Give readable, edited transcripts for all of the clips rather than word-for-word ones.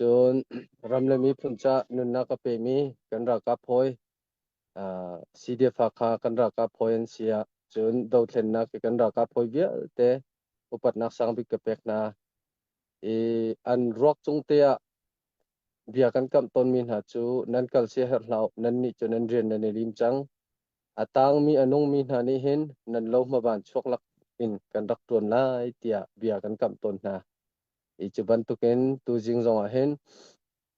Cun ram le miphun ca nunnak a pemi kan ralkap hawi CDF Hakha kan ralkap hawi an si ah cun dothlennak i kan ralkap hawi vialte upatnak sangbik ka pek hna. I an ruak cung te ah bia kan kamh tawnmi hna cu nan kal sia herh hlah u, nannih cu nan rian nan i lim cang. A tangmi a nungmi hna nih hin nan lo hmaban chuak lak in kan rak ṭuan lai tiah bia kan kamh tawn hna. I cu bantukin tuzing zongah hin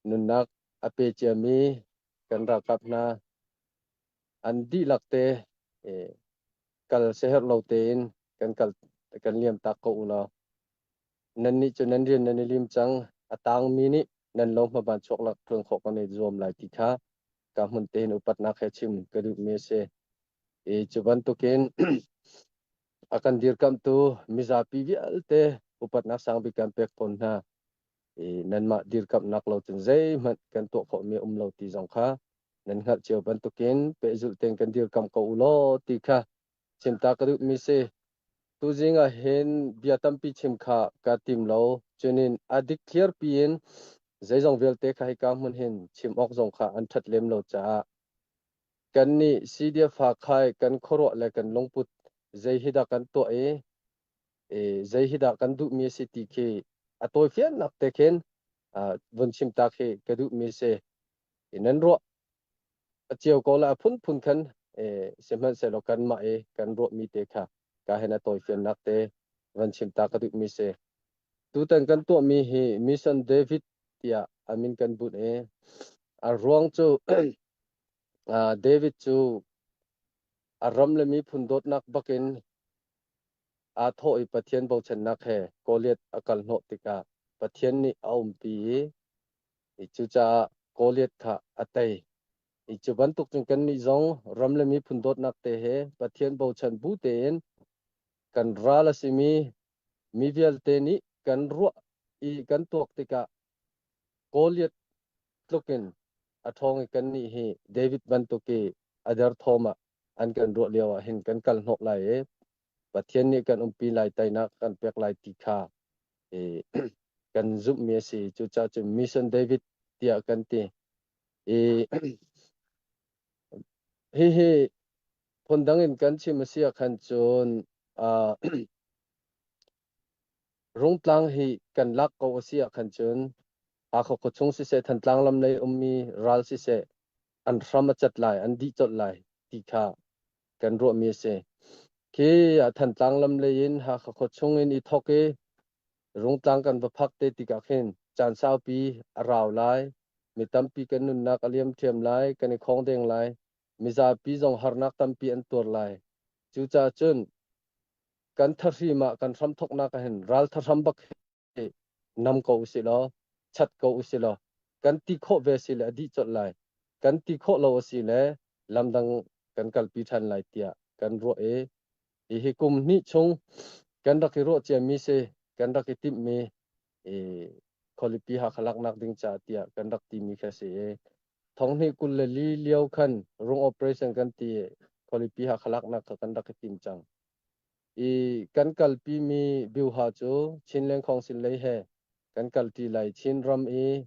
nunnak a pe ciami kan ralkap hna an dihlak te kal siaherh lo tein kan kal kan liam tak ko u law nannih cu nan rian nan i lim cang, a tangmi nih nan lo hmaban chuak lak ṭuan khawh kan i zuam lai ti kha ka hmun tein upatnak he chim ka duhmi a si. I cu bantukin a kan dirkamhtu mizapi vialte upatnak sangbik kan pek fawn hna. I nanmah dirkamhnak lo cun zeihmanh kan tuah khawhmi a um lo ti zong kha nan hngalh cio bantukin pehzulh tein kan dirkamh ko u law ti kha chimta ka duhmi si. Tuzing ah hin bia tampi chim kha ka tim lo. Cunin a dikthliar piin zeizong vialte kha hika hmun hin chim awk zong kha an ṭhat lem lo caah kannih CDF Hakhai kan khuaruah le kan lungput zei hi dah kan tuah i zei hi dah kan duhmi a si ti khi a tawifiannak te khin vun chim ta khi ka duhmi a si. Nan ruah a cio ko le a phunphun khan sihmanhsehlaw kanmah i kan ruahmi te kha ka hen a tawifiannak te van chim ta ka duhmi si. Tutan kan tuahmi hi Mission David tiah a min kan bunh i a ruang cu David cu a ram le miphun dawtnak bakin aa thawh i Pathian bochannak he Goliath a kal hnawh tikah Pathian nih a umpi i cucaah Goliath kha a tei. I cu bantuk cun kannih zong ram le miphun dawtnak te he Pathian bochan bu tein kan ral a simi mi vialte nih kan ruah i kan tuak tikah Goliath tlukin a ṭhawng i kannih hi David bantuk i a derthawm ah an kan ruah lio ah hin kan kal hnawh lai i Pathian nih kan umpi lai, teinak kan pek lai ti kha kan zumhmi a si. Cucaah cun Mission David tiah kan ti. I hihi phundang in kan chim a si ah khan cun Rungtlang hi kan lak ko a si ah khan cun Hakha khuachung siseh, Thantlang lam lei ummi ral siseh, an hram a cat lai, an dih colh lai ti kha kan ruahmi a si. Khi Thantlang lam lei in Hakha khuachung in i thawk i Rungtlang kan va phak te tikah khin caan saupi a rau lai, mi tampi kan nunnak a liam ṭhiam lai, kan i khawngdeng lai, mizapi zong harnak tampi an tuar lai. Cucaah cun kan thahrim ah kan hramthawknak ah hin ral thahram bak hi nam ko usih law chat ko usih law kan ti khawh ve si le a dih colh lai, kan ti khawh lo a si le lamdang kan kalpi ṭhan lai tiah kan ruah i hihi kum hnih chung kan rak i ruah ciami si, kan rak i timhmi i khualipi Hakha laknak ding caah tiah kan rak timi kha si i 2024 lio khan rung operation kan ti i khualipi Hakha laknak kha kan rak i tim cang. I kan kalpimi biuha cu Chinland Council lei he kan kalṭi lai, Chin ram i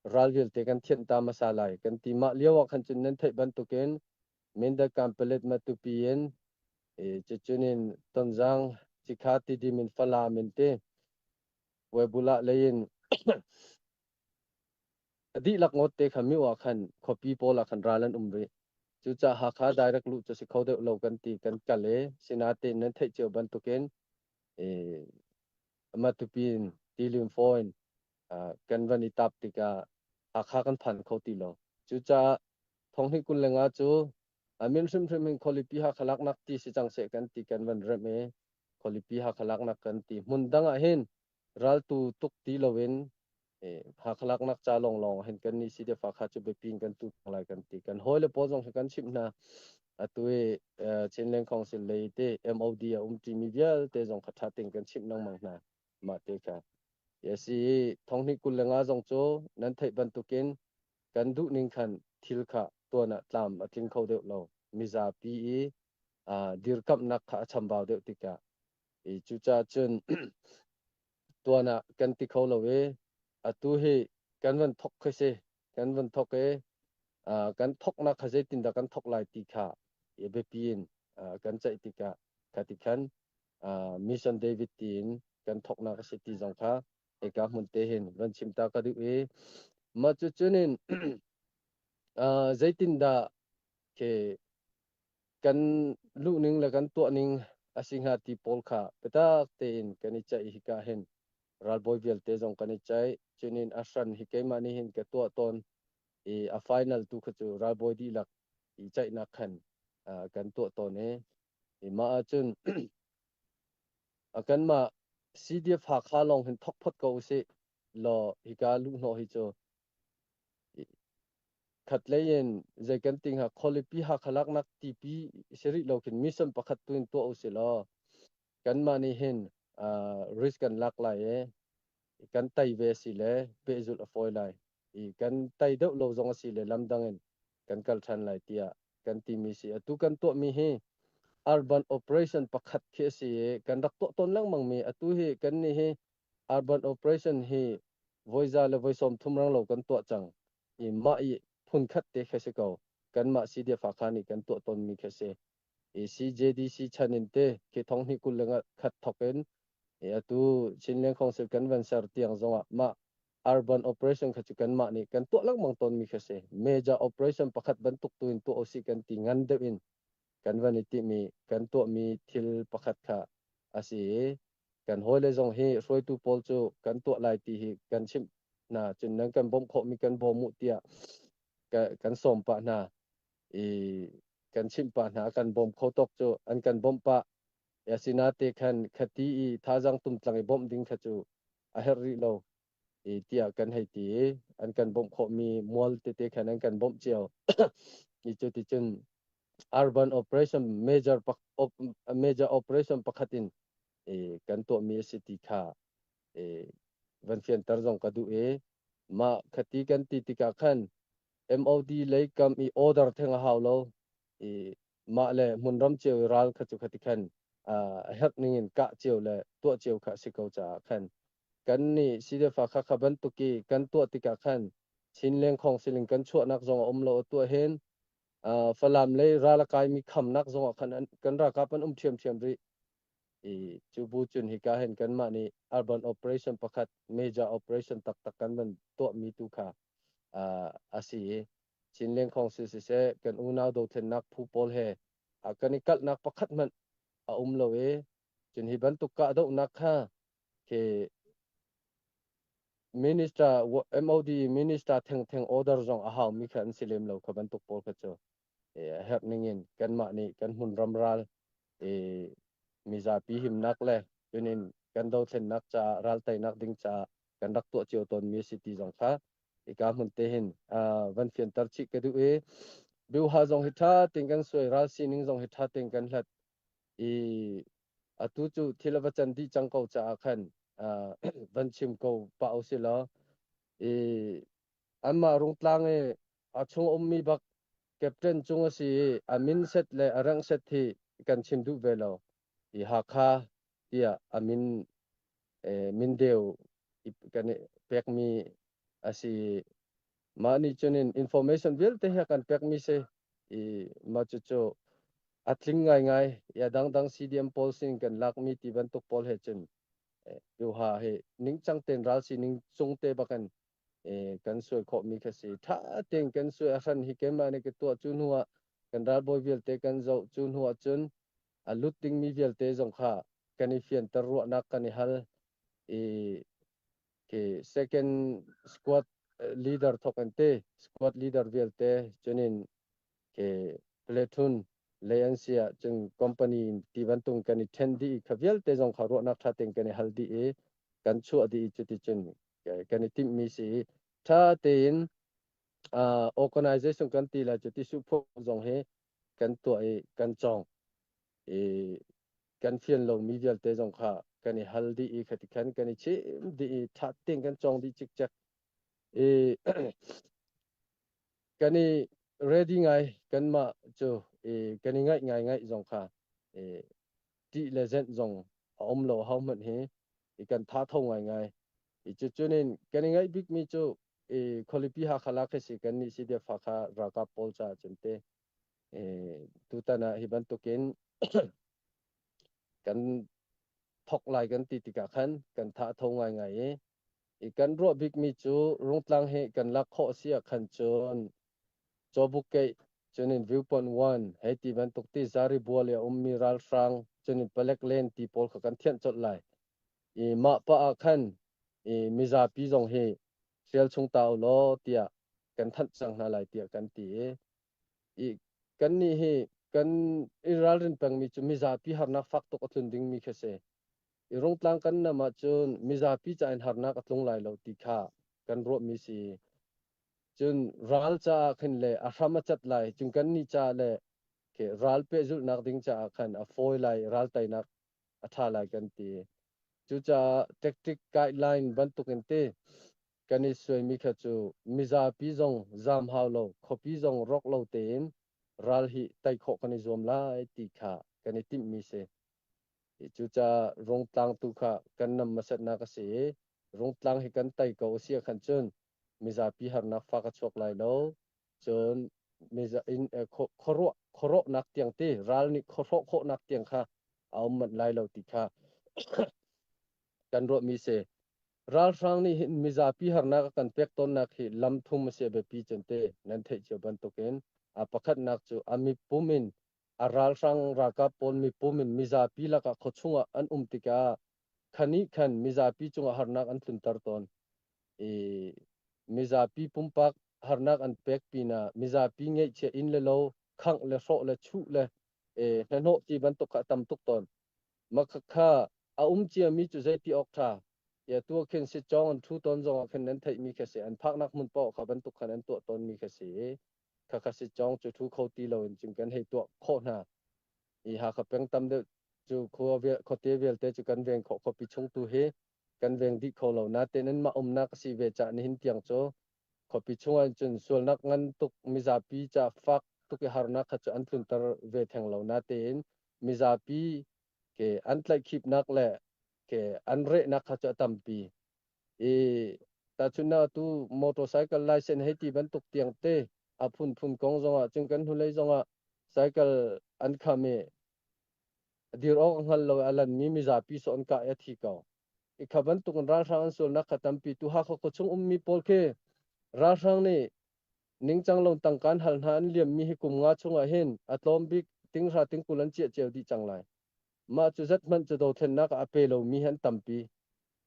ral vialte kan thianh ta hmasa lai kan ti. Mah lio ah khan cun nan theih bantukin Mindat Kanpalet Matupi in cucun in Tonzang Cikha Tidim in Falam in ti Webulah lei in a dihlak ngawt te kha mio ah khan khuapi pawl ah khan ral an um rih. Cucaah Hakha direct luh cu si kho deuh lo kan ti, kan kal i sinatein nan theih cio bantukin Matupi in Tilim phone kan van i tap tikah Hakha kan phan kho ti lo. Cucaah 2025 cu a min hrimhrim in khualipi Hakha laknak ti si cang seh kan ti, kan van remh i khualipi Hakha laknak kan ti. Hmun dang ah hin raltu tuk ti loin Hakha laknak ca lawnglawng hin kan nih CDF Hakha cu biapi in kan tu lai kan ti. Kan hawile pawl zong hi kan chimh hna. Atu i Chinland Council lei te MOD a um ṭimi vialte zong kha ṭha tein kan chimh lengmang hna. Mah te kha. Yes, i 2025 zong cu nan theih bantukin kan duhning khan thil kha tuan ah tlam a tling kho deuh lo. Mizapi i dirkamhnak kha a chambau deuh tikah i cucaah cun tuan ah kan ti kho lo i atu hi. Kan van thok khi si. Kan van thok i kan thoknak kha zeitindah kan thok lai ti kha biapi in kan ceih tikah kha ti khan Mission David tiin kan thoknak a si ti zong kha hika hmun te hin van chim ta ka duh i mah cu cunin zeitindah khi kan luhning le kan tuahning a si hnga ti pawl kha biatak tein kan i ceih hika hin ralbawi vialte zong kan i ceih. Cunin a hran hi keimah nih hin ka tuah tawn i a final tu kha cu ralbawi dihlak i ceihnak khan kan tuah tawn i mah ahcun kanmah CDF Hakha lawng hin thok phot ko usih law hika luhhnawh hi cu khatlei in zei kan ti hnga, khualipi Hakha laknak tipi si rih lo khin mission pakhat tu in tuah usih law kanmah nih hin risk kan lak lai i kan tei ve si le pehzulh a fawi lai i kan tei deuh lo zong a si le lamdang in kan kal ṭhan lai tiah kan timi si. Atu kan tuahmi hi urban operation pakhat khi a si i kan rak tuah tawn lengmang mi atu hi kan nih hi urban operation hi voiza le voi 30 rang lo kan tuah cang i mah i phun khat te khi si ko. Kanmah CDF Hakha nih kan tuah tawnmi khi si. CJDC chan in te khi thong hnih 21 thok in atu Chinland Council kan van ser tiang zongah mah urban operation kha cu kanmah nih kan tuah lengmang tawnmi kha si. Major operation pakhat bantuk tu in tuah usih kan ti, ngan deuh in kan van i timi kan tuahmi thil pakhat kha a si i kan hawile zong hi hruaitu pawl cu kan tuah lai ti hi kan chimh hna, cun nan kan bawmh khawhmi kan bawm u tiah kan sawm pah hna i kan chimh pah hna. Kan bawm kho tawk cu an kan bawmh pah. Asinate khan khati i thazang tumtlang i bawmh ding kha cu a herh rih lo i tiah kan hei ti i an kan bawmh khawhmi mual tete khan an kan bawmh cio i cu ti cun urban operation major major operation pakhat in i kan tuahmi a si ti kha i van fianter zong ka duh i mah khati kan ti tikah khan MOD lei kam i order theng a hau lo i mah le hmunram cio i ral kha cu khati khan a herh ning in kah cio le tuah cio kha a si ko caah khan kan nih CDF kha kha bantuk i kan tuah tikah khan Chinleng khong siling kan chuahnak zong a um lo. A tuah hin Falam lei ral a kaimi khamnak zong ah khan kan ralkap an um ṭhiamṭhiam rih i cu bu cun hika hin kanmah nih urban operation pakhat major operation taktak kan van tuahmi tu kha a si i Chinleng Council siseh kan unau dothlennak phu pawl he kan i kalhnak pakhat hmanh a um lo i cun hi bantuk kahdohnak kha khi minister MOD minister thengtheng order zong a haumi kha an si lem lo. Kha bantuk pawl kha cu herh ning in kanmah nih kan hmun ram ral mizapi himnak le cunin kan dothlennak caah ral teinak ding caah kan rak tuah cio tawnmi a si ti zong kha hika hmun te hin van fianter chih ka duh i biuha zong hi ṭha tein kan suai, ral sining zong hi ṭha tein kan hlat i atu cu thil a va can dih cang ko caah khan van chim ko pah usih law i anmah Rungtlang i a chung ummi bak captain cung a si i a min set le a rank set hi kan chim duh ve lo i Hakha tiah a min mindeu kan i pekmi a si. Mah nih cun in information vialte hi a kan pekmi si i mah cucu a tling ngaingai i a dangdang CDM pawl sin kan lakmi ti bantuk pawl he cun duha hi ningcang tein ral sining cung te bakin kan suai khawhmi kha si. Ṭha tein kan suai. A hran hi keimah nih ka tuah, cu hnu ah kan ralbawi vialte kan zoh, cu hnu ah cun a lut dingmi vialte zong kha kan i fianter, ruahnak kan i hal i khi second squad leader thok an te squad leader vialte cunin khi platoon lei an si ah cun company ti bantuk kan i then dih i kha vialte zong kha ruahnak ṭha tein kan i hal dih i kan chuah dih i cuticun kan i timhmi si i ṭha tein organization kan ti lai cu ti su zong hi kan tuah i kan cawng i kan fian lomi vialte zong kha kan i hal dih i khati khan kan i chim dih i ṭha tein kan cawng dih cikcek i kan i ready ngai kanmah cu i kan i ngaih ngai ngaih zong kha i ṭih le zenh zong a um lo ho hmanh hi i kan tha tho ngai ngai i cucunin kan i ngaih bikmi cu. I khualipi Hakha lak khi si kan nih CDF Hakha ralkap pawl caah cun te tutan ah hi bantukin kan thok lai kan ti tikah khan kan tha a tho ngaingai i kan ruah bikmi cu Rungtlang hi kan lak khawh si ah khan cun Cawbuk keih cunin viewpoint one hei ti bantuk ti zari bual i a ummi ralhrang cunin palek len ti pawl kha kan thianh colh lai. I mah pah ah khan i mizapi zong hi hrial chung ta u law tiah kan thanh cang hna lai tiah kan ti i i kannih hi kan i ralrin pengmi cu mizapi harnak fak tuk a tlun dingmi khi si. I Rungtlang kan nam ahcun mizapi ca in harnak a tlung lai lo ti kha kan ruahmi si. Cun ral caah khin le a hram a cat lai, cun kannih caah le khi ral pehzulhnak ding caah khan a fawi lai, ral teinak a ṭha lai kan ti. Cucaah tactic guideline bantukin ti kan i suaimi kha cu mizapi zong zaam hau lo, khuapi zong rawk lo tein ral hi tei khawh kan i zuam lai ti kha kan i timhmi si. Cucaah Rungtlang tu kha kan nam hmasatnak a si i Rungtlang hi kan tei ko a si ahkhan cun mizapi harnak fak a chuak lai lo. Cun khuaruah khuarawhnak tiang ti ral nih khuahrawh khawhnak tiang kha a um manh lai lo ti kha kan ruahmi si. Ralhrang nih hin mizapi harnak a kan pek tawnnak hi lam thum a si a biapi cun te nan theih cio bantukin a pakhatnak cu a mipum in a ralhrang ralkap pawl mipum in mizapi lakah khuachung ah an um tikah khanih khan mizapi cungah harnak an tlunter tawn. I mizapi pumpak harnak an pek pinah mizapi ngeihchiah inn le lo khangh le hrawh le chuh le hnahnawh ti bantuk kha a tam tuk tawn. Mah khakha a um ciami cu zeiti awk ṭha. Ya tu khin si cawng an ṭhu tawn zongah khin nan theihmi kha si an phaknak hmun paoh kha bantuk khan an tuah tawnmi kha si i khakha si cawng cu ṭhu kho ti loin cun kan hei tuah khawh hna. I Hakha peng tam deuh cu khua khuate vialte cu kan veng khawh khuapi chung tu hi kan veng dih kho lo. Natein anmah umnak a si ve caah nihin tiang cu khuapi chungah cun sualnak ngan tuk mizapi ca fak tuk i harnak kha cu an tlunter ve theng lo. Natein mizapi ke an tlaihkhipnak le ke an rehnak kha cu a tampi. I tahchunhnak tu motorcycle license hei ti bantuk tiang te a phunphun kong zongah cun kan hnulei zongah cycle an kham i dir awk a hngal lo i a lanmi mizapi sawh an kah i a thi ko. I kha bantuk in ralhrang an sualnak kha tampi tu Hakha khuachung ummi pawl khi ralhrang nih ningcang lo tangka an hal hna an liammi hi kum nga chungah hin a tlawm bik tinghra tingkul an chiah cio dih cang lai. Mah cu zat hmanh cu dothlennak ah a pe lomi hi an tampi.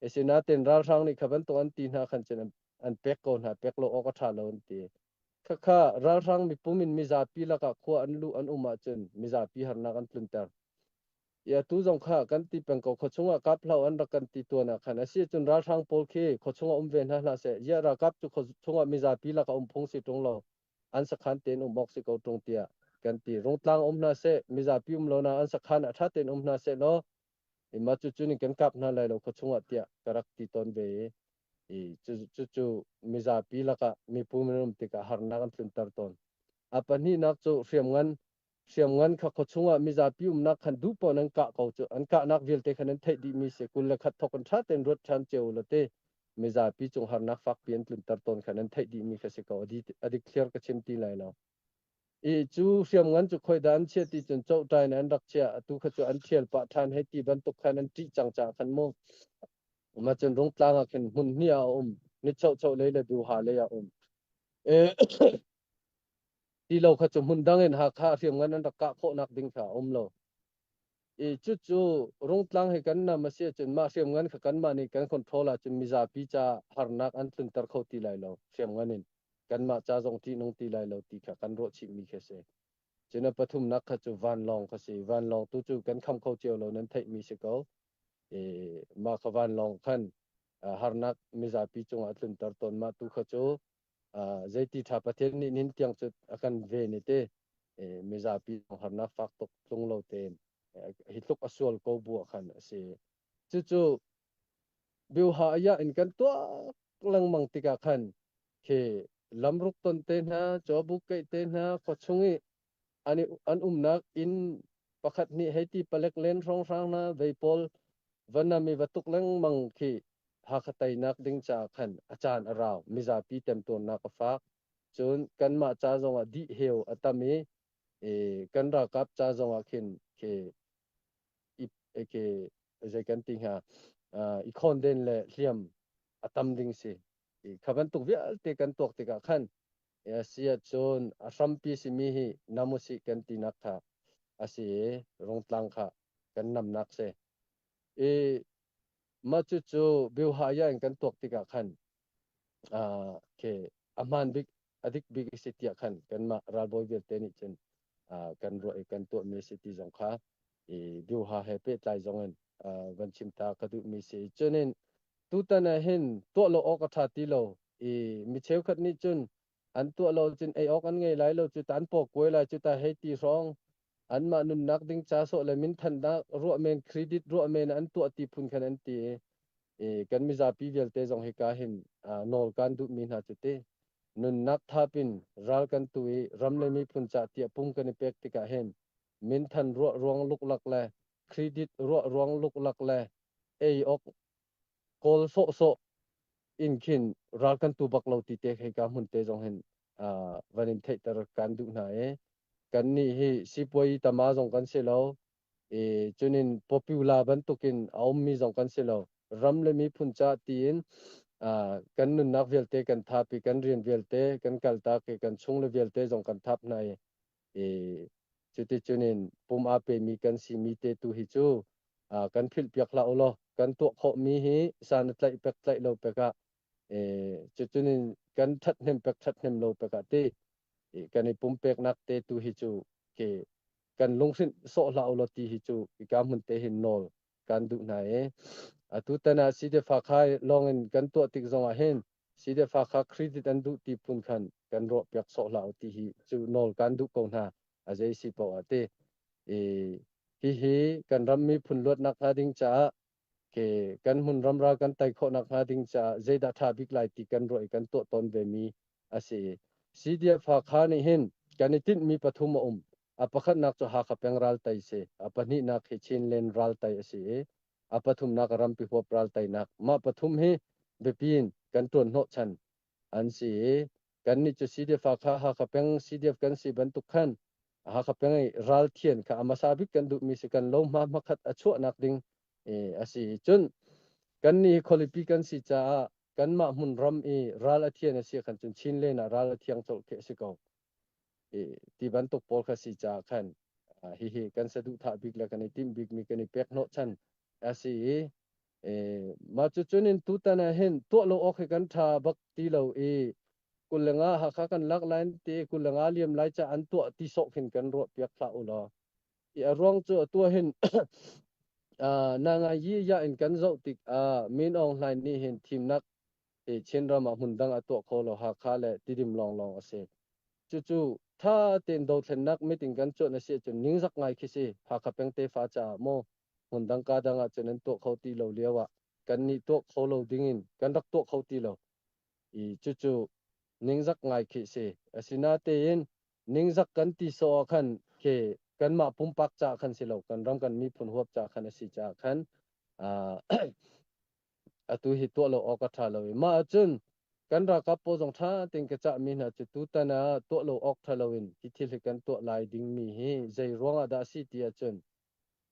Asinain ralhrang nih kha bantuk an ti hna khan cun an pek ko hna, pek lo awk a ṭha lo an ti. Khakha ralhrang mipum in mizapi lakah khua an luh an um ahcun mizapi harnak an tlunter. I atu zong kha kan ti peng ko khuachung ah kap hlah an rak kan ti tuan ah khan a si cun ralhrang pawl khi khuachung ah um ve hna hlah seh ziah ralkap cu khuachung ah mizapi lakah um phung si ṭung lo an sakhan tein um awk si ko ṭung tiah kan ti. Rungtlang um hna seh mizapi um lo na an sakhan ah ṭha tein um hna seh law mah cu cu nih kan kap hna lai lo khuachung ah tiah ka rak ti tawn ve i i cucu mizapi lakah mipu an um tikah harnak an tlunter tawn. A pahnihnak cu hriamngan hriamngan kha khuachung ah mizapi umnak khan duh paoh nan kah ko cu an kahnak vialte khan nan theih dihmi si 21 thok in ṭha tein ruat ṭhan cio u law te mizapi cung harnak fakpi an tlunter tawn kha nan theih dihmi kha si ko a dik thliar ka chim ti lai lo. I cu hriamngan cu khoidah an chiah ti cun cohṭai in an rak chiah atu kha cu an ṭhial pah ṭhan hei ti bantuk khan an ṭih cang caah khan mu mah cun Rungtlang ah khin hmun hnih ah a um ni chohchoh lei le duha lei ah um e ti lo kha cu hmun dang in Hakha hriamngan an rak kah khawhnak ding kha a um lo i cucu Rungtlang hi kan nam a si ahcun mah hriamngan kha kanmah nih kan control ahcun mizapi ca harnak an tlunter kho ti lai lo hriamngan in kanmah ca zong ṭihnung ti lai lo ti kha kan ruah chihmi khi a si. Cun a pathumnak kha cu vanlawng kha si. Vanlawng tu cu kan kham kho cio lo nan theihmi si ko. I mah kha vanlawng khan harnak mizapi cungah a tlunter tawn mah tu kha cu zeiti ṭha Pathian nih nin tiang cu a kan ven i te mizapi harnak fak tuk tlung lo tein hi tluk a sual ko bu ah khan a si. Cucu biuha aya in kan tuak lengmang tikah khan khi lamruk ton te hna, cawbuk keih te hna, khuachung i an, an umnak inn pakhat nih hei ti palek len hrawnghrang hna vei pawl va nam i va tuk lengmang khi Hakha teinak ding caah khan a caan a rau, mizapi temtuarnak a fak. Cun kanmah ca zongah dih heu a tam i kan ralkap ca zongah khin khi i khi zei kan ti hnga, i khawnden le hliam a tam ding si. Kha bantuk vialte kan tuak tikah khan si ahcun a hrampi simi hi nam usih kan tinak kha a si i Rungtlang kha kan namnak si. I mah cucu biuhaya in kan tuak tikah khan khi a hmaan bik a dik bik a si tiah khan kanmah ralbawi vialte nih cun kan ruah i kan tuahmi a si ti zong kha i biuha he pehtlai zong in van chim ta ka duhmi si. Cunin tutan ah hin tuah lo awk a ṭha ti lo i mi cheukhat nih cun an tuah lo cun ei awk an ngei lai lo cu ta, an paw kuai lai cu ta hei ti hrawng anmah nunnak ding ca sawh le minthannak ruah men, credit ruah men an tuah ti phun khan an ti i kan mizapi vialte zong hika hin nawl kan duhmi hna cu ti nunnak thapin ral kan tu i ram le miphun ca tiah pum kan i pek tikah hin minthan ruah ruang luklak le credit ruah ruang luklak le ei awk kawl sawhsawh in khin ral kan tu bak lo ti te hika hmun te zong hin van in theihter kan duh hna i kan nih hi sipuai tama zong kan si lo i cunin popular bantukin a ummi zong kan si lo. Ram le miphun ca tiin kan nunnak vialte kan thap i kan rian vialte kan kaltak i kan chung le vialte zong kan thap hna i i cuticunin pum aa pemi kan simi te tu hi cu kan philhpiak hlah u law kan tuah khawhmi hi san a tlaih pek tlaih lo pek ah cucunin kan ṭhathnem pek ṭhathnem lo pek ah ti kan i pumpeknak te tu hi cu ke kan lunghrinh sawh hlah u law ti hi cu hika hmun te hin nawl kan duh hna i atu tan ah CDF Hakha lawng in kan tuah tik zong ah hin CDF Hakha credit an duh ti phun khan kan ruah piak sawh hlah u ti hi cu nawl kan duh ko hna a zei si paoh ah ti i hihi kan ram miphun luatnak hnga ding caah ke kan hmun ramra kan tai khawh nak hnga ding caah zeidah ṭha bik lai ti kan ruah i kan tuah tawn ve mi a si. CDF Hakha nih hin kan i tinhmi pathum a um. A pakhatnak cu Hakha peng raltai si. A pahnihnak hi Chinland raltai a si i a pathumnak rampi huap raltainak. Mah pathum hi biapi in kan ṭuan hnawhchan an si i kannih cu CDF Hakha Hakha peng CDF kan si bantuk khan Hakha peng i ralthian kha a hmasa bik kan duhmi si, kan lohma hmakhat a chuahnak ding a si. Cun kannih hi khualipi kan si caah kanmah hmunram i ral a thian a si khan cun Chinland ah ral a thiang colh khi a si ko. Ti bantuk pawl kha si caah khan hihi kan saduhthah bik le kan i timh bikmi kan i pek hnawhchan a si i mah cu cun in tutan ah hin tuah lo awk hi kan ṭha bak ti lo i 25 Hakha kan lak lai ti 25 liam lai ca an tuah ti sawh khin kan ruah piak hlah u law. I a ruang cu atu hin na ngai yi ya in kan zoh tik ah Min Aung Hlaing nih hin thimnak Chinram ah hmun dang a tuah kho lo, Hakha le Tidim lawnglawng a si. Cucu tha tein dothlennak meeting kan cuanh a si ahcun ningzak ngai khi si. Hakha peng tefa caah maw hmun dang ka dang ah cun an tuah kho ti lo lio ah kan nih tuah kho lo ding in kan rak tuah kho ti lo. I cucu ningzak ngai khi si. Asinatein ningzak kan ti sawh ah khan khi kanmah pumpak caah khan si lo, kan ram kan miphun huap caah khan a si caah khan atu hi tuah lo awk a ṭha lo i mah ahcun kan ralkap pawl zong ṭha tein ka cahmi hna cu tutan ah tuah lo awk ṭha loin hi thil hi kan tuah lai dingmi hi zei ruangah dah a si ti ahcun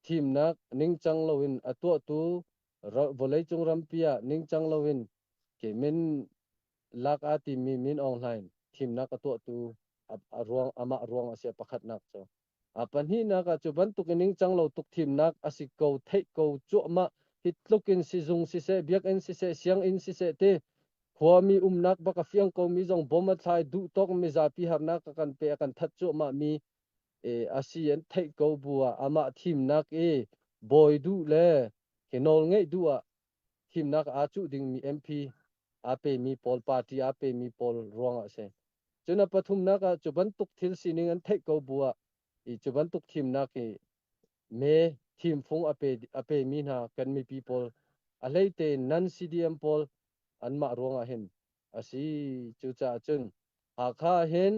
thimnak ningcang loin a tuahtu vawleicung rampi ah ningcang loin ke min lak aa timi Min Aung Hlaing thimnak a tuahtu a ruang amah ruang a si a pakhatnak cu. A pahnihnak ah cu bantuk in ningcang lo tuk thimnak a si ko theih ko cuahmah hi tluk in sizung siseh biakinn siseh sianginn siseh ti khuami umnak bak a fiang komi zong bom a thlai duh tawk mizapi harnak a kan pe a kan that cuahmah mi a si an theih ko bu ah amah thimnak i bawi duh le hi nawl ngeih duh ah thimnak aa cuh dingmi MP aa pemi pawl party aa pemi pawl ruangah a si. Cun a pathumnak ah cu bantuk thil sining an theih ko bu ah i cu bantuk thimnak i me thimfung a pemi hna kan mipi pawl a hleite nan CDM pawl anmah ruangah hin a si. Cucaah cun Hakha hin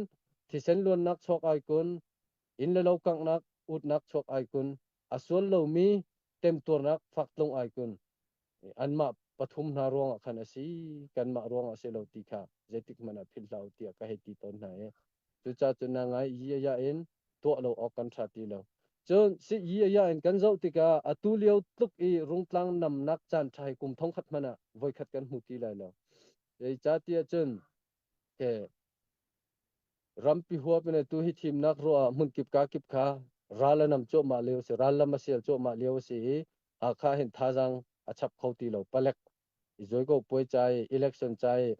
thisen luannak chuak ai kun, inn le lo kanghnak utnak chuak ai kun, a sual lomi temtuarnak fak tlung ai kun. Anmah pathum hna ruangah khan a si, kanmah ruangah a si lo ti kha zeitik hmanh ah philh hlah u tiah ka hei ti tawn hna i cucaah cun na ngai yi in tuah lo awk kan ṭha ti lo. Cun si yi in kan zoh tikah atu lio tluk i rungtlang namnak caan ṭha hi kum thongkhat hmanh ah voikhat kan hmu ti lai lo. Zeicahtiah cun ke rampi huap in atu hi thimnak ruah ah hmunkip kakip kha ral a nam cuahmah lio a si, ral lam a sial cuahmah lio a si i Hakha hin thazaang a chap kho ti lo. Palek i zuaiko puai ca i election ca i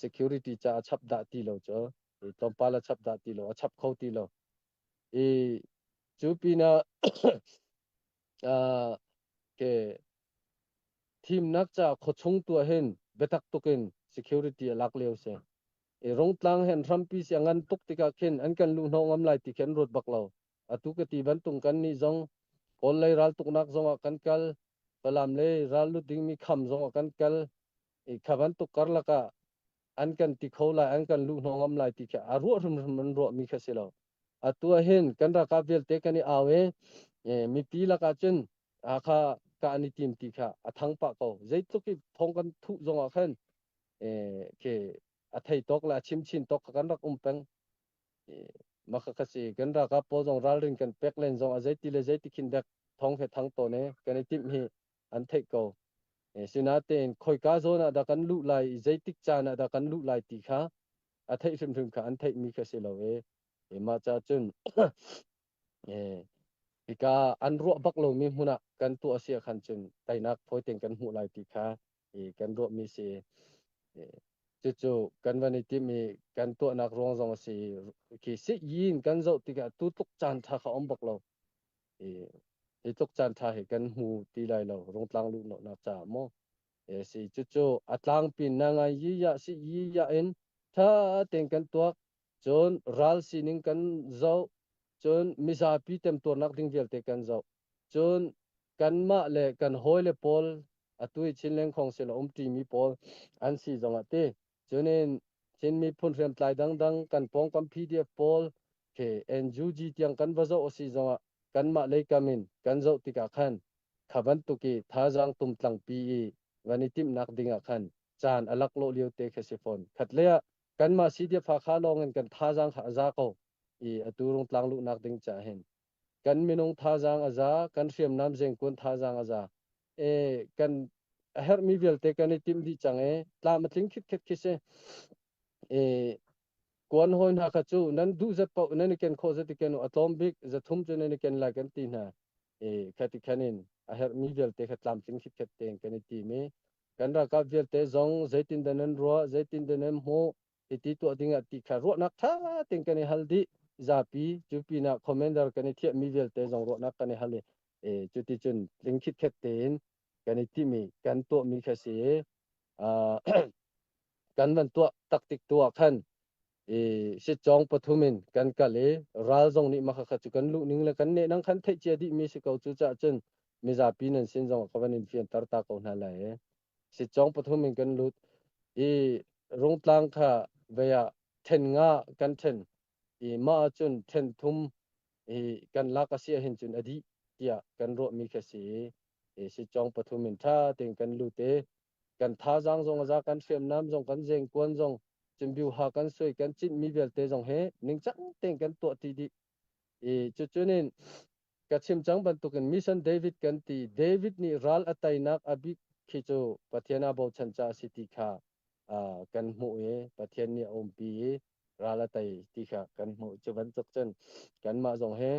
security ca a chap dah ti lo cu tlawmpal a chap dah ti lo, a chap kho ti lo. I cu pinah ke thimnak ca khuachung tuah hin biatak tukin security a lak lio si. I Rungtlang hen hrampi si a ngan tuk tikah khin an kan luhhnawh ngam lai ti khi an ruat bak lo. Atu ka ti bantuk kan nih zong Kawl lei raltuknak zongah kan kal, Falam lei ral lut dingmi kham zongah kan kal. I kha bantuk karlak ah an kan ti kho lai, an kan luhhnawh ngam lai ti khi a ruah hrimhrim an ruahmi kha si lo. Atu ah hin kan ralkap vialte kan i au i mipi lakah cun Hakha kah an i tim ti kha a thang pah ko. Zeitluk i thong kan thuh zongah khan khi a thei tawk le a chim chin tawk kha kan rak um peng. Mah kha si kan ralkap pawl zong ralrin kan pek len zong a zeiti le zeiti khin dek thong he thang tawn e kan i timh hi an theih ko. Sinatein khoika zawn ah dah kan luh lai i zeitik caan ah dah kan luh lai ti kha a theih hrimhrim kha an theihmi kha si lo e. Mah ca cun hika an ruah bak lomi hmun ah kan tuah a si ah khan cun teinak fawi tein kan hmuh lai ti kha kan ruahmi si. Cucu kan van i timh i kan tuahnak ruang zong a si. Khi si yin kan zoh tikah tu tluk caan ṭha kha um bak lo. Hi tluk caan ṭha hi kan hmu ti lai lo Rungtlang luhnak caah maw. Si cucu a tlangpi na ngai yi ya si yi ya in ṭha tein kan tuak. Cun ral sining kan zoh. Cun mizapi temtuarnak ding vialte kan zoh. Cun kanmah le kan hawile pawl atu i Chin Lengkhong sin a umṭimi pawl an si zongah ti cunin Chin miphun hriamtlai dangdang kan pawngkam PDF pawl khi NUG tiang kan va zoh a si zongah kanmah leikam in kan zoh tikah khan kha bantuk i thazaang tumtlangpi i van i timhnak dingah khan caan a laklawh lio te khi si fawn. Khatlei ah kanmah CDF Hakha lawngin kan thazaang kha a za ko i atu Rungtlang luhnak ding caah hin kan minung thazaang a za, kan hriamnam zengkun thazaang a za. E, kan a herhmi vialte kan i timh dih cang e, tlam a tling khitkhet khi si. E, kuan hawi hna kha cu nan duh zat paoh nan i ken khawh zat i ken u, a tlawm bik zathum cu nan i ken lai kan ti hna. E, khati khan in a herhmi vialte kha tlamtling khitkhet tein kan i tim i kan ralkap vialte zong zeitindah nan ruah, zeitindah nan hmuh, hiti tuah ding ah ti kha ruahnak ṭha tein kan i hal dih. Zapi cu pinah commander kan i thiahmi vialte zong ruahnak kan i hal i cuti cun tling khitkhet tein kan i timi kan tuahmi kha si i kan van tuah taktik tu ah khan i sitcawng pathum in kan kal i ral zong nih mah kha cu kan luh ning le kan nehnang khan theih cia dihmi si ko. Cucaah cun mizapi nan sin zong ka van in fianter ta ko hna lai i sitcawng pathum in kan lut i Rungtlang kha vei ah ṭhen nga kan ṭhen i mah ahcun ṭhen thum i kan lak a si ahhin cun a dih tiah kan ruahmi kha si i sitcawng pathum in ṭha tein kan lut i kan thazaang zong a za, kan hriamnam zong, kan zengkuan zong, cimbiuha kan suai, kan cinhmi vialte zong he ningcang tein kan tuah ti dih i cucun in Ka chim cang bantukin Mission David kan ti. David nih ral a teinak a bik khi cu Pathian aa bochan caah a si ti kha kan hmuh i Pathian nih a umpi i ral a tei ti kha kan hmuh. Cu bantuk cun kanmah zong hi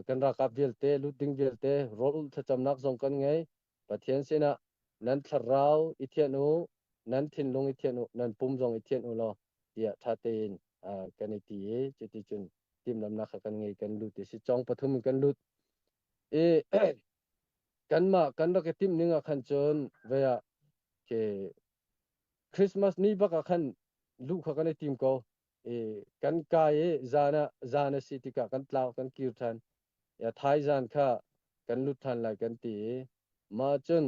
kan ralkap vialte, lut ding vialte rawl ulh thlacamnak zong kan ngei. Pathian sinah nan thlarau i thianh u, nan thinlung i thianh u, nan pum zong i thianh u law tiah ṭha tein kan i ti i cuticun timhlamhnak kha kan ngei, kan lut i si cawng pathum in kan lut i kanmah kan rak i timh ning ah khan cun vei ah ke Christmas ni bak ah khan luh kha kan i tim ko i kan kai i zan ah zan a si tikah kan tlau, kan kir ṭhan ya thai zan kha kan lut ṭhan lai kan ti i mah cun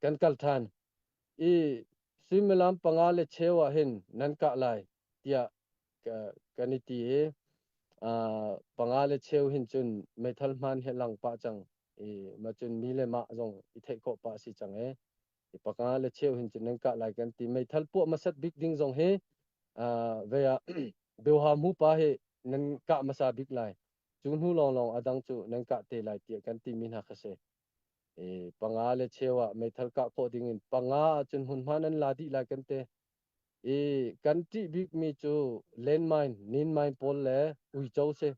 kan kal ṭhan i suimilam 5 le cheu ah hin nan kah lai tiah kan i ti i 5 le cheu hin cun meithal hmaan he lang pah cang. I ma cun mi le mah zong i theih khawh pah si cang e. I paka le cheu hin cun nan kah lai kan ti. Meithal puah hmasat bik ding zong hi ve ah Beuha mu pa hi nan kah hmasa bik lai. Cu hnu lawnglawng a dang cu nan kah te lai tiah kan timi hna kha si. I panga le cheu ah meithal kah khawh ding in panga ahcun hmunhma nan la dih lai kan ti. I kan ṭih bikmi cu landmine, ninmine pawl le uico si.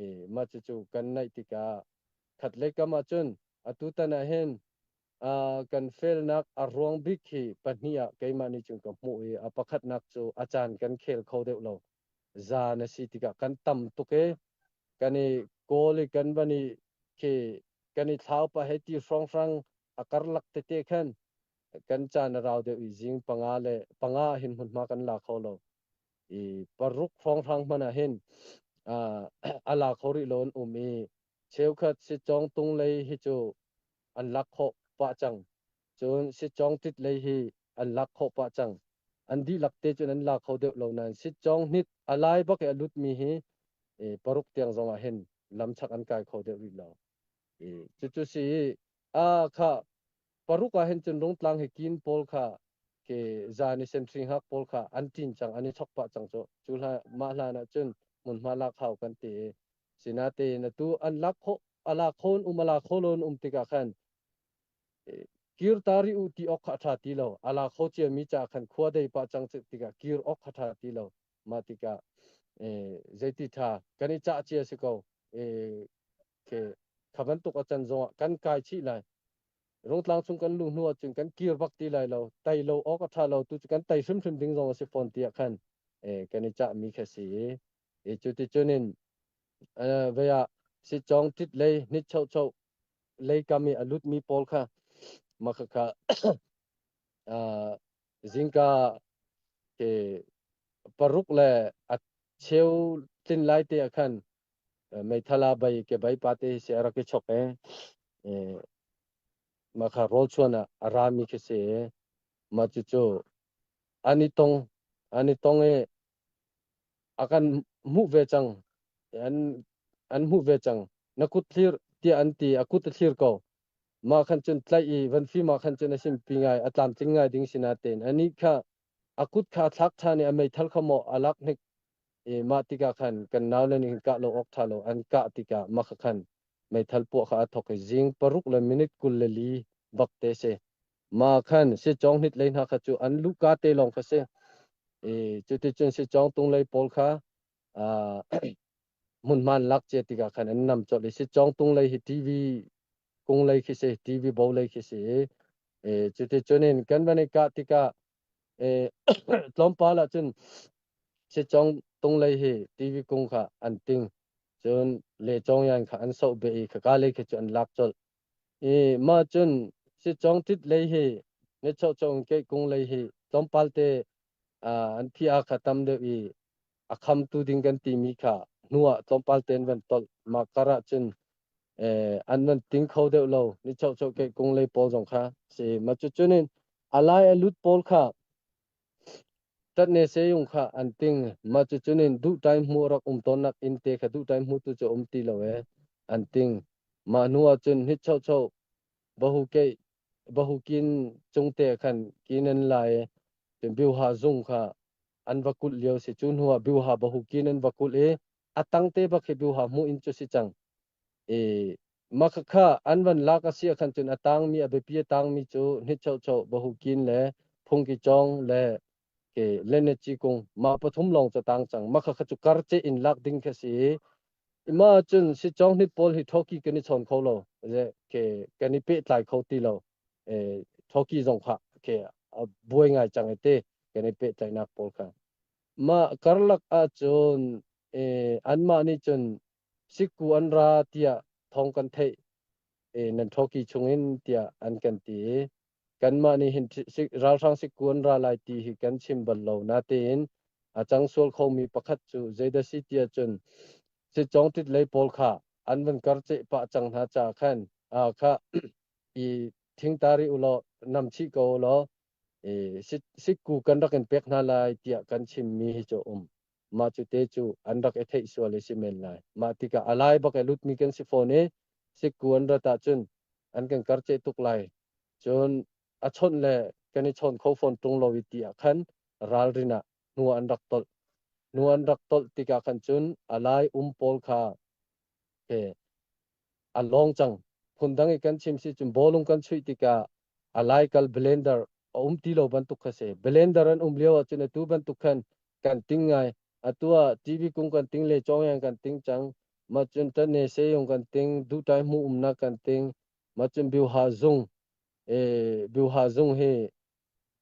I mah cucu kan naih tikah khatlei kam ahcun atutan ah hin kan felnak a ruang bik hi pahnih ah keimah nih cun ka hmuh i a pakhatnak cu a caan kan khel kho deuh lo. Zan a si tikah kan tam tuk i kan i kawl i kan van i khi kan i thlau pah hei ti hrawnghrang a karlak tete khan kan caan a rau deuh i zing panga le panga ah hin hmunhma kan la kho lo. I paruk hrawnghrang hmanh ah hin a la kho rih lo an um i cheukhat sitcawng tung lei hi cu an lak khawh pah cang. Cun sitcawng tit lei hi an lak khawh pah cang. An dihlak te cun an la kho deuh lo nain sitcawng hnit a lai bak i a lutmi hi paruk tiang zong ah hin lamchak an kai kho deuh rih lo. Cucu si a kha paruk ah hin cun Rungtlang hi kin pawl kha ke zan i sentry hngak pawl kha an ṭin cang, an i chok pah cang cu. Cu hlan mah hlan ah cun hmunhma lak hau kan ti i sinatein atu an lak khawh a lak kho um a la kho lo um tikah khan kir ta rih u ti awk kha a ṭha ti lo. A la kho ciami ca khan khua dei pah cang tikah kir awk kha ṭha ti lo. Mah tikah zeiti ṭha kan i cah cia si ko. Kha bantuk a can zongah kan kai chih lai. Rungtlang chung kan luh hnu ahcun kan kir bak ti lai lo. Tai lo awk a ṭha lo tu cu kan tai hrimhrim ding zong a si fawn tiah khan kan i cahmi kha si i cu ti cun in vei ah sitcawng ṭit lei hnit chocho lei kam i a lutmi pawl kha mah khakha zingka ke paruk le a cheu tlin lai te ah khan meithala bai ke bai pa te si a rak i chok e mah kha rawl chuan ah a rami khi si mah cucu an i tong an i tong i a kan hmuh ve cang an an hmuh ve cang na kut thlir tiah an ti a kut a thlir ko mah khan cun tlaih i van fim ah khan cun a simpi ngai a tlamtling ngai ding si natein anih kha a kut kha a thlak ṭhan i a meithal kha maw a lak hnik i mah tikah khan kan naule nih hin kah lo awk ṭha lo an kah tikah mah kha khan meithal puah kha a thawk i zing paruk le minute 24 bak te si mah khan sicawng hnit lei hna kha cu an luhka te lawng kha si i cuticun sicawng tung lei pawl kha hmunhma an lak cia tikah khan an nam colh i sicawng tung lei hi TV kung lei khi si TV bo lei khi si i cuticun in kan van i kah tikah tlawmpal ah cun sicawng tung lei hi TV kung kha an ting cun le cawng yan kha an soh beh i khaka lei khi cu an lak colh i mah cun sicawng tit lei hi ni chawh ke kung lei hi tlawmpal te an phi a kha tam deuh i a khamtu ding kan timi kha hnu ah tlawmpal tein van tolh mah kar ah cun an van ting kho deuh lo ni chau chau ke kung lei pawl zong kha si ma cu cunin a lai a lut pawl kha tat ne se yung kha an ting ma cu cunin duh time mu rak um ton nak in te kha duh time mu tu chu um ti lo e an ting ma hnu ah cun hit chau chau bahu ke bahu kin chung te khan kin an lai cun biuha zung kha an va kulh lio si. Cu hnu ah biuha bahukin an va kulh i a tang te bak hi biuha hmuh in cu si cang. I makhakha an van lak a si ah khan cun a tangmi a biapi a tangmi cu hnitchocho bahukin le phungki cawng le ke lenechi kung mah pathum lawng cu tang cang. Makhakha cu karce in lak ding kha si i ma cun si cawng hnit pawl hi thoki kan i chawn kho lo ke kan i pehtlai kho ti lo. Thoki zong kha ke a buai ngai cang i te kan i pehtlaihnak pawl kha. Mah karlak ahcun anmah nih cun sikku an ra tiah thawng kan theih nan thoki chungin tiah an kan ti i kanmah nih hin ralhrang sikku an ra lai ti hi kan chim bal lo natein a cang sual khomi pakhat cu zeidah si tiah cun sitcawng tit lei pawl kha an van karceh pah cang hna caah khan kha i thingtari ulaw nam chih ko ulaw sikku kan rak in pek hna lai tiah kan chimmi hi cu um. Mah cu te cu an rak i theih sual i si men lai. Mah tikah a lai bak i lutmi kan si fawn i. Sikku an rat ahcun an kan karceh tuk lai. Cun a chawnh le kan i chawn kho fawn ṭung lo i ti ah khan ralrin ah hnu an rak tolh. Hnu an rak tolh tikah khan cun a lai um pawl kha a lawng cang. Phundang i kan chim si cun bawlung kan chuih tikah a laikal blender a um ti lo bantuk kha si. Blender an um lio ahcun atu bantuk khan kan ting ngai. Atu ah TV kung kan ting le cawngyang kan ting cang. Ma cun tane seyung kan ting, dutai mu umnak kan ting, ma cun biuha zung, e biuha zung hi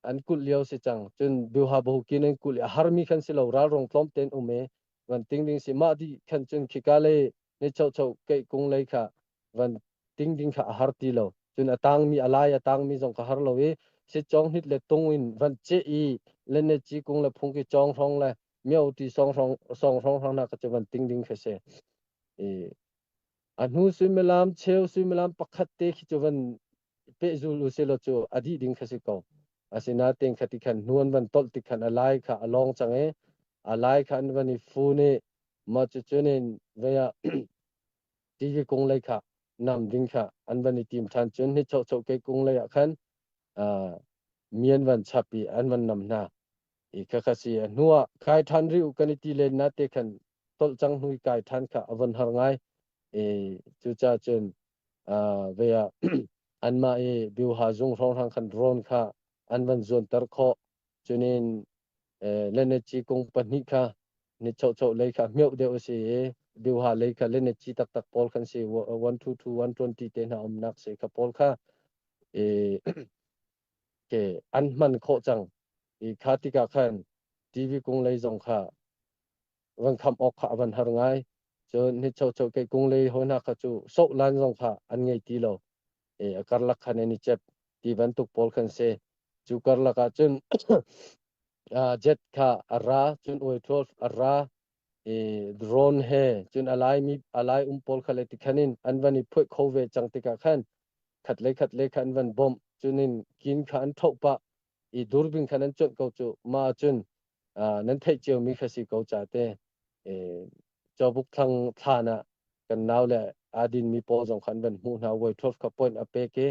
an kulh lio si cang. Cun biuha bokin an kulh i a harmi khan si lo, ralrong tlawm tein um e van ting ding si. Mah di khan cun khika le ni chocho keih kung lei kha van ting ding kha a har ti lo. Cun a tangmi a lai a tangmi zong kha har lo i si chong hnit le tung in van ce i le ne chi kung le phung ki chong hrong le mio ti song hrong song hrong hrong na ka chu van ting ding kha se. I a hnu suimilam cheu suimilam pakhat te khi chu van pehzul u selaw cu a dih ding kha si ko. Asinain kha ti khan hnu an van tolh ti khan a lai kha a lawng cang i a lai kha an van i fun i mah cucun in vei ah tiki kung lei kha nam ding kha an van i tim ṭhan. Cun hi choh ke kung lei ah khan mi an van chap i an van nam hna i kha kha si. A hnu ah kai ṭhan rih u kan i ti len na te khan tolh cang hnu i kai ṭhan kha a von har ngai i cucaah cun ve ah anmah i biuha zung hrawnghrang khan rawn kha an van zuanter khawh. Cunin lenaci kung pahnih kha ni chocho lei kha meuh deuh a si i biuha lei kha lenaci taktak pawl khan si 122 120 te hna umnak si kha pawl kha i ke an hman khawh cang i kha tikah khan TV kung lei zong kha van kham awk kha a van har ngai. Cun ni cho cho ke kung lei hoi hna kha cu soh lan zong kha an ngei ti lo e a karlak khan an i chep ti bantuk pawl khan si. Cu karlak ah cun jet kha a ra, cun oi 12 a ra i drone he, cun a lai mi a lai um pawl kha le ti khan in an van i phuih kho ve cang tikah khan khat le khat le kha an van bawmh, cun in kin kha an thoh pah i durbing khan an cuanh ko cu. Ma cun nan theih ciomi kha si ko ca te cawbuk thlang thlan ah kan nau le aa dinmi pawl zong kha an van hmuh hna. Voi 12 kha point a pek i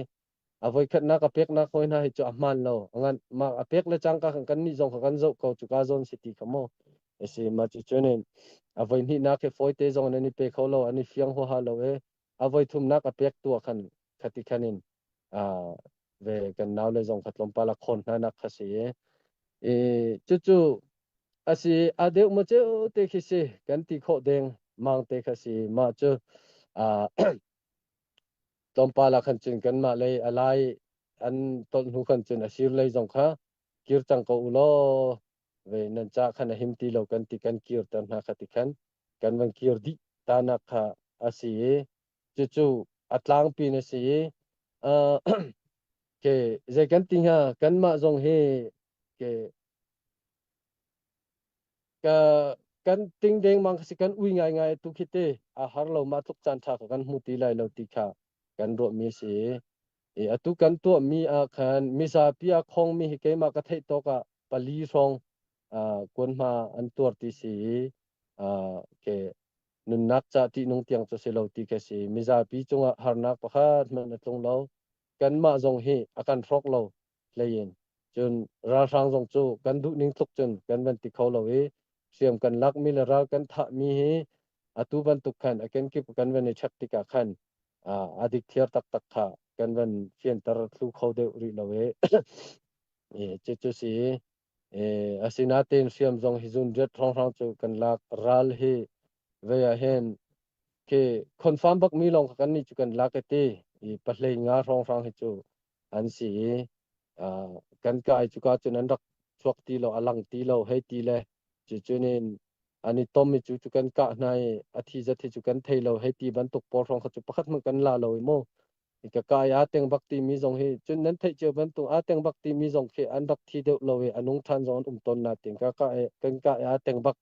a voi khatnak a peknak hoi hna hi cu a hmaan lo ngan ma a pek le cangka kan kan nih zong kha kan zoh ko cu ka zawn si ti kha mo si ma cu cunin a voi hnihnak hi fawi te zong an i pe kho lo, an i fiang huaha lo e a voi thumnak a pek tu ah khan khati khanin ve kan nau le zong kha tlawmpal a khawn hna nak kha si i cucu a si. A deuh ma ceu te khi si kan ti khawh deng mang te kha si. Mah cu tlawmpal ah khan cun kanmah lei a lai an tolh hnu khan cun a sir lei zong kha kir cang ko u law ve nan ca khan a him ti lo kan ti kan kirter hna kha ti khan kan van kir dih ta nak kha a si i cucu a tlangpi na si i ke zei kan ti hnga, kanmah zong hi ke ka kan ting dengmang si kan ui ngai ngai tu khi te a har lo ma tluk caan tha kan hmu ti lai lo ti kha kan ruah mi si i atu kan tuah mi ah khan mizapi a khong mi hi keimah ka theih tawk ah pali hrawng kuanhma an tuar ti si i ke nunnak ca ṭihnung tiang cu si lo ti ka si. Mizapi cungah harnak pakhat hmanh a tlung lo. Kanmah zong hi a kan hrawk lo hlei in. Cun ralhrang zong cu kan duh ning tluk cun kan van ti kho lo i hriam kan lakmi le ral kan thahmi hi atu bantuk khan a kenkip kan van i check tikah khan a dikthiar taktak kha kan van fianter thlu kho deuh rih lo i cucu si. Asinain hriam zong hi zun riat hrawnghrang cu kan lak. Ral hi vei ah hin khi confirm bak mi lawng kha kan nih cu kan lak i ti i pahlei nga hrawnghrang hi cu an si i kan kai cu ka cun an rak chuak ti lo, a lang ti lo hei ti le cucun in an i tom i cu cu kan kah hna i a thi zat hi cu kan thei lo hei ti bantuk pawl hrawng kha cu pakhat hmanh kan la lo i mu. Ka kai aa teng bak timi zong hi cun nan theih cio bantuk aa teng bak timi zong khi an rak thi deuh lo i a nung ṭhan zong an um tawn natin ka ka kan ka aa teng bak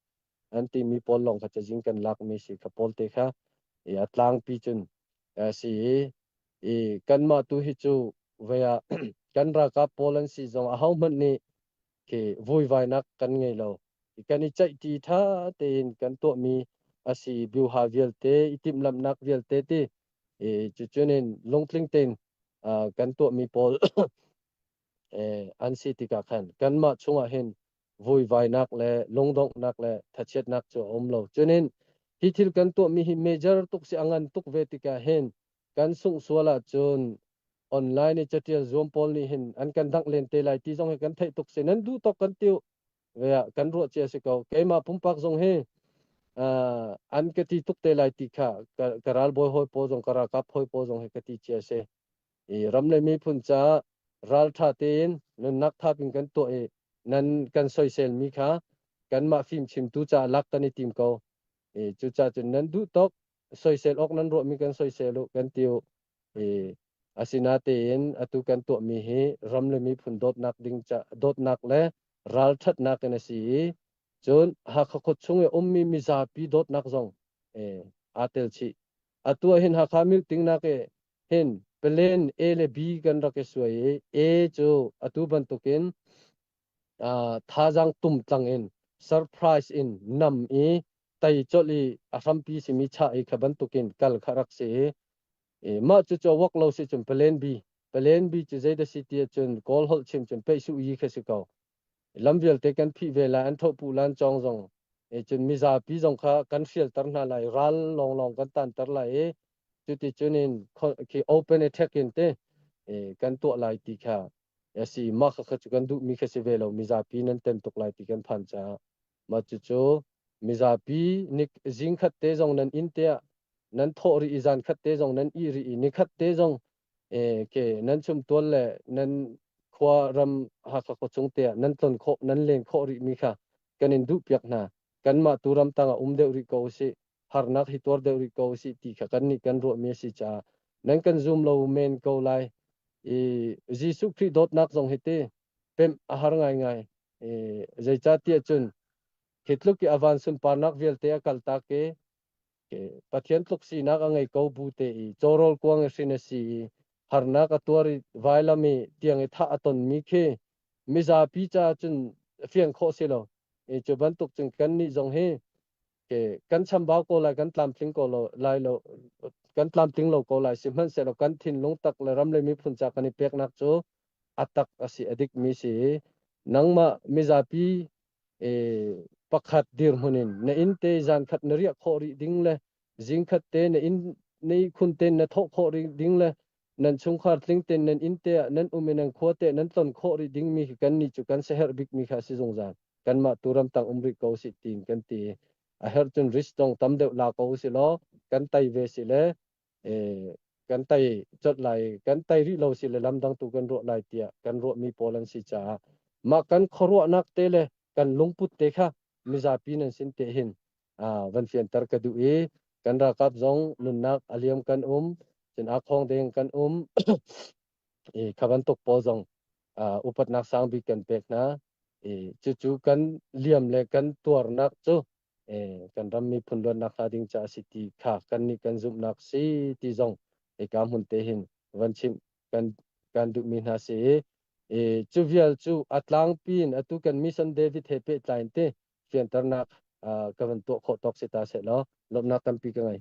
an timi pawl lawng kha cazin kan lakmi si kha pawl te kha i a tlangpi cun si i i kanmah tu hi cu vei ah kan ralkap pawl an si zong ahohmanh nih khi vuivainak kan ngei lo. Kan i ceihṭi ṭha tein kan tuahmi a si. Biuha vialte i timhlamhnak vialte ti. I cucun in lungtling tein kan tuahmi pawl an si tikah khan kanmah chungah hin vuivainak le lungdonghnak le thachiatnak cu a um lo. Cunin hi thil kan tuahmi hi major tuk si a ngan tuk ve tikah hin kan sungh sual ahcun online i catial zuam pawl nih hin an kan dangh len te lai ti zong hi kan theih tuk si. Nan duh tawk kan tiu ve ah kan ruah cia si ko. Keimah pumpak zong hi an ka ti tuk te lai ti kha ka ralbawi hawi pawl zong ka ralkap hawi pawl zong hi ka ti cia si. I ram le miphun caah ralṭha tein nunnak thap in kan tuah i nan kan soiselmi kha kanmah fimchimtu caah lak kan i tim ko. I cucaah cun nan duh tawk soisel awk nan ruahmi kan soisel u kan ti u. I asinatein atu kan tuahmi hi ram le miphun dawtnak ding ca dawtnak le ralṭhatnak in a si i cun Hakha khua chung i ummi mizapi dawtnak zong aa tel chih. Atu ah hin Hakha meeting nak i hin plan A le B kan rak i suai i A cu atu bantukin thazaang tumtlang in surprise in nam i tei colh i a hrampi simi chah i kha bantukin kal kha rak si i mah cucu a wak lo si cun plan B, plan B cu zeidah si ti ahcun Kawl holh chim cun peih su yi kha si ko. Lam vialte kan phih ve lai, an thohpuh lan cawng zong cun mizapi zong kha kan hrialter hna lai, ral lawnglawng kan tanter lai i cuti cun in khi open attack in te kan tuah lai ti kha a si. Mah kha cu kan duhmi kha si ve lo, mizapi nan tem tuk lai ti kan phan caah. Mah cucu mizapi nik zing khat te zong nan inn te ah nan thawh rih i zan khat te zong nan ih rih i ni khat te zong ke nan chumtual le nan khua ram Hakha khuachung te ah nan tlon khawh nan len khawh rih mi kha kan in duh piak hna. Kanmah tu ram tang ah um deuh rih ko usih, harnak hi tuar deuh rih ko usih ti kha kan nih kan ruah mi a si caah nan kan zum lo men ko lai. I Jesuh Khrih dawtnak zong hi ti pemh a har ngaingai. I zeicahtiah cun hi tluk i a van sunparnak vialte a kaltak i Pathian tluk sinak a ngei ko bu te i cawrawl kuang i hrin a si i harnak a tuar i vailam i tiang i thah a tonmi khi mizapi caah cun fian khawh si lo. I cu bantuk cun kannih zong hi kan chambau ko lai, kan tlamtling ko lo lai lo, kan tlamtling lo ko lai. Sihmanhsehlaw kan thinlung tak le ram le miphun ca kan i peknak cu a tak a si, a dikmi si i nangmah mizapi pakhat dirhmun in na inn te zan khat na riah khawh rih ding le zing khat te na inn na ihkhun te na thawh khawh rih ding le nan chungkhar tling ten nan inn te ah nan um i nan khua te nan tlon khawh rih ding mi khi kan nih cu kan siaherh bik mi kha si zungzal. Kanmah tu ramtang um rih ko si tiin kan ti. A herh cun risk dong tam deuh la ko si law kan tai ve si le kan tai colh lai, kan tai rih lo si le lamdang tu kan ruah lai tiah kan ruahmi pawl an si caah mah kan khuaruahnak te le kan lungput te kha mizapi nan sin te hin van fianter ka duh i kan ralkap zong nunnak a liam kan um cun a khong deng kan um i kha bantuk pawl zong upatnak sang bik kan pek hna i cucu kan liam le kan tuarnak cu kan ram miphun luatnak hnga ding ca a si ti kha kan nih kan zumhnak si ti zong hika hmun te hin van chimh kan duhmi hna si i cu vial cu a tlangpi in atu kan mission David he pehtlai in te fianternak ka van tuah khawh tawk si ta seh law lawmhnak tampi ka ngei.